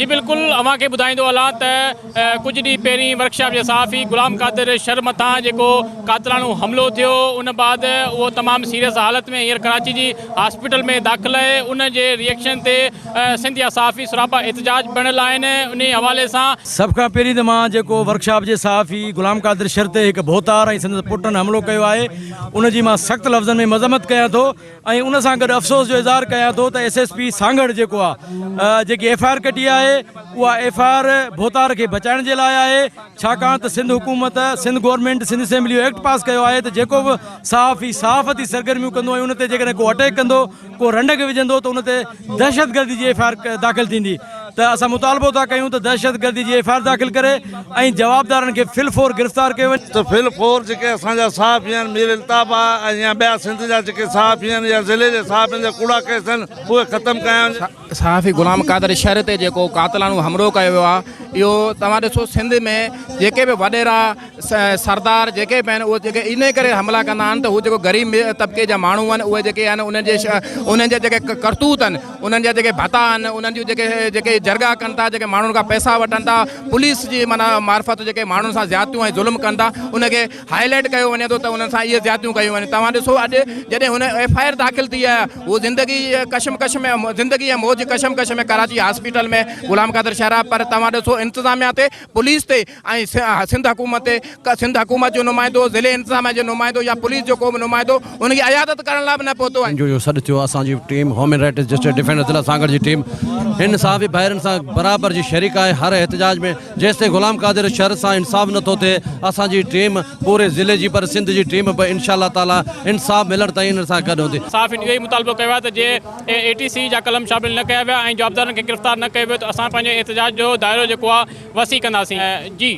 جي بلڪل اوهان کي ٻڌائيندو هلان ته ڪجهه ڏينهن پهرين ورڪشاپ جي صحافي غلام قادر شر مٿان جيڪو قاتلاڻو حملو ٿيو ان بعد اهو تمام سيريس حالت ۾ هينئر ڪراچي جي هاسپيٽل ۾ داخل آهي ان جي ريئڪشن تي سنڌ جا صحافي سراپا احتجاج بڻيل آهن انهي حوالي سان سڀ کان پهرين ته مان جيڪو ورڪشاپ جي صحافي غلام قادر شر تي هڪ ڀوتار ۽ سندس پٽن حملو ڪيو آهي ان جي مان سخت لفظن ۾ مذمت ڪيان ٿو ۽ ان سان گڏ افسوس جو اظهار ڪيان ٿو ته ايس ايس پي سانگهڙ جيڪو آ جيڪي ايف I R ڪٽي آهي اها ايف I R ڀوتار کي بچائڻ جي لاء آهي ڇاڪاڻ ته سنڌ حڪومت Sindh government Sindh assembly act pass ڪيو آهي ته جيڪو به صحافي صحافتي سرگرميون ڪندو ۽ ان تي جيڪڏهن ڪو اٽيڪ ڪندو ڪو رنڊڪ وجهندو ته ان تي دهشتگردي جي ايف I R داخل ٿيندي ته اسان مطالبو ٿا ڪيون ته دهشتگردي جي ايف I R داخل ڪري ۽ جوابدارن کي في الفور گرفتار ڪيو وڃي. ته في الفور جيڪي اسان جا صحافي آهن مير الطاف آ ۽ يا ٻيا سنڌ جا جيڪي صحافي آهن يا ضلعي جي صحافين جا ڪوڙا ڪيس آهن اهي ختم ڪيا وڃن. صحافي غلام قادر شر تي جيڪو قاتلاڻو حملو ڪيو ويو آهي اهو توهان ڏسو سنڌ ۾ جيڪي به وڏيرا سردار جيڪي به آهن اهي جيڪي انهي ڪري حملا ڪندا آهن ته هو جيڪو غريب طبقي جا ماڻهو آهن اهي جيڪي آهن انهن جي انهن جا جيڪي ڪرتوت آهن انهن جا جيڪي ڀتا آهن انهن جون جيڪي جيڪي جرڳا ڪن ٿا جيڪي ماڻهن کان پئسا وٺن ٿا پوليس جي معنيٰ معرفت جيڪي ماڻهن سان زيادتيون ۽ ظلم ڪن ٿا ان کي هائي لائيٽ ڪيو وڃي ٿو ته انهن سان اهي زيادتيون ڪيون وڃن توهان ڏسو اڄ جڏهن هن ايف I R داخل ٿي آهي هو زندگي ڪشم ڪش ۾ زندگي ۽ موت جي ڪشم ڪش ۾ ڪراچي هاسپيٽل ۾ غلام قادر شهرا پر توهان ڏسو انتظاميا تي پوليس تي ۽ سنڌ حڪومت تي سنڌ حڪومت جو نمائندو، ضلعي انتظاميا جو نمائندو يا پوليس جو ڪو به نمائندو ان جي عيادت ڪرڻ لاء به نه پهتو آهي. جو اهو سڏ ٿيو اسان جي team human rights justice defender ضلع سانگهڙ جي ٽيم هن صحافي ڀائرن سان برابر جي شريڪ آهي هر احتجاج ۾ جيستائين غلام قادر شر سان انصاف نه ٿو ٿئي اسان جي ٽيم پوري ضلعي جي پر سنڌ جي ٽيم به انشاء الله تعالي انصاف ملڻ تائين انهن سان گڏ هوندي. صحافين اهو ئي مطالبو ڪيو آهي ته جي اي ٽي سي جا قلم شامل نه ڪيا ويا ۽ جوابدارن کي گرفتار نه ڪيو ويو ته اسان پنهنجي احتجاج جو دائرو جيڪو آهي وسيع ڪنداسين. جي.